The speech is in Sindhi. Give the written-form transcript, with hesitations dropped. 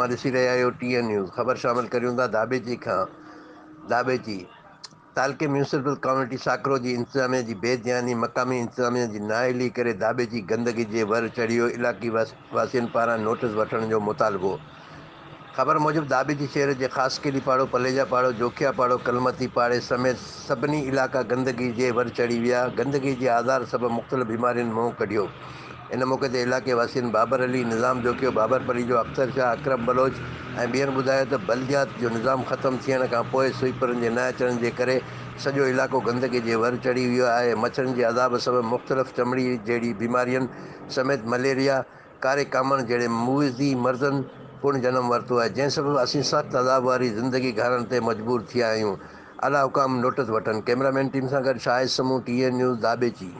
توهان ڏسي رهيا آهيو ٽي اين نيوز خبر شامل ڪريون ٿا ڌاٻيجي کان ڌاٻيجي تعلقي ميونسپل ڪاميٽي ساڪرو جي انتظاميه جي بي ڌياني مقامي انتظاميه جي نااهلي ڪري ڌاٻيجي گندگي جي ور چڙهيو علائقي واسين پاران نوٽس وٺڻ جو مطالبو خبر موجب داٻيجي شهر جي خاصخيلي پاڙو، پليجا پاڙو، جوکيا پاڙو، ڪلمتي پاڙي سميت سڀني علائقا گندگي جي ور چڙهي ويا، گندگي جي آزار سبب مختلف بيمارين منهن ڪڍيو. ان موقعي تي علائقي واسين بابر علي، نظام جوکيو، بابر پليجو، اختر شاهه، اڪرم بلوچ ۽ ٻين ٻڌايو ته بلديات جو نظام ختم ٿيڻ کان پوء سوئيپرن جي نه اچڻ جي ڪري سڄو علائقو گندگي جي ور چڙهي ويو آهي، مڇرن جي عذاب سبب مختلف چمڙي جهڙي بيمارين سميت مليريا، ڪاري ڪامڻ جهڙي موذي مرضن پڻ جنم ورتو آهي، جنهن سبب اسين سخت عذاب واري زندگي گهارڻ تي مجبور ٿيا آهيون. اعليٰ حڪام نوٽس وٺن. ڪئميرا مين ٽيم سان گڏ Shahid Samoon, T N news, Dhabeji.